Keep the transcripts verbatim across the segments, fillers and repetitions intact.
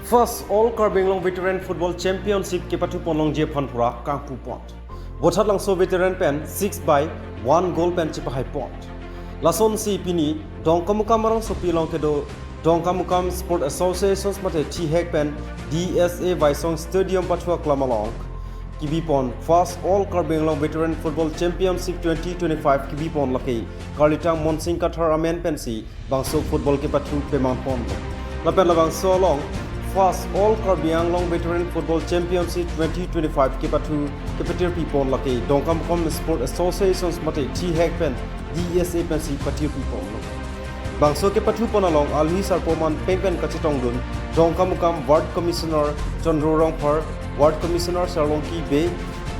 First All Karbi Anglong Veteran Football Championship kepathu ponlongji aphan pura kangpu pon. Vothatlangso veteran pen six by one goal pen chepahai pon. Lasonsi pini Dongkamukam arongsopi along kedo Dongkamukam Sport Associations mate thihek pen D S A Vaisong Stadium pathu aklam along kebi pon First All Karbi Anglong Veteran Football Championship twenty twenty-five kebi pon lake Karlitang Monsing Kathar amen pensi bangso football kepathu peman pon. Lapen labangso along First All Karbi Anglong Veteran Football Championship twenty twenty-five kepathu kepatirpi pon lake Dongkamukam Sport Associations mate thihek pen D S A pensi patirpi pon. Bangso kepathu pon along alohi sarpo man pengpen kachetongdun Dongkamukam Ward Commissioner Chandro Rongphar, Ward Commissioner Sarlongki Bey,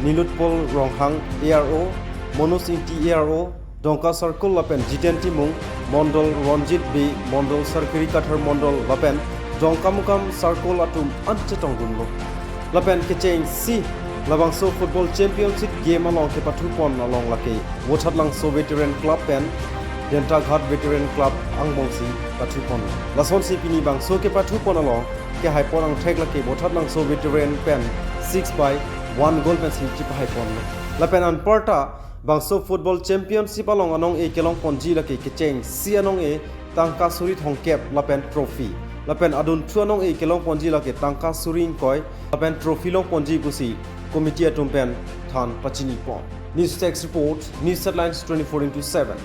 Nilutpol Ronghang A R O, Manoj Ingti A R O, Dongka Circle lapen Jiten Timung, Mondol Ronjit Bey, Mondol Sarkiri Kathar Mondol lapen Dongkamukam Circle atum an chetongdunlo. Lapen kechengsi labangso Football Championship game along kepathu pon along lake Vothatlangso Veteran Club pen Dentaghat Veteran Club angbongsi pathu pon. Lasonsi pini bangso kepathu pon along kehai pon angthek lake Vothatlangso Veteran pen six by one goal pensi chepahai pon. Lapen anparta bangso Football Championship along anong-e kelong ponji lake kechengsi anong-e tangka suri thomkep lapen trophy. Lapen adunthu anong-e kelong ponji lake tangka suri ingkoi lapen trophy long ponji pusi committee atum pen than pachini pon. News Desk Report, News Headlines twenty-four into seven.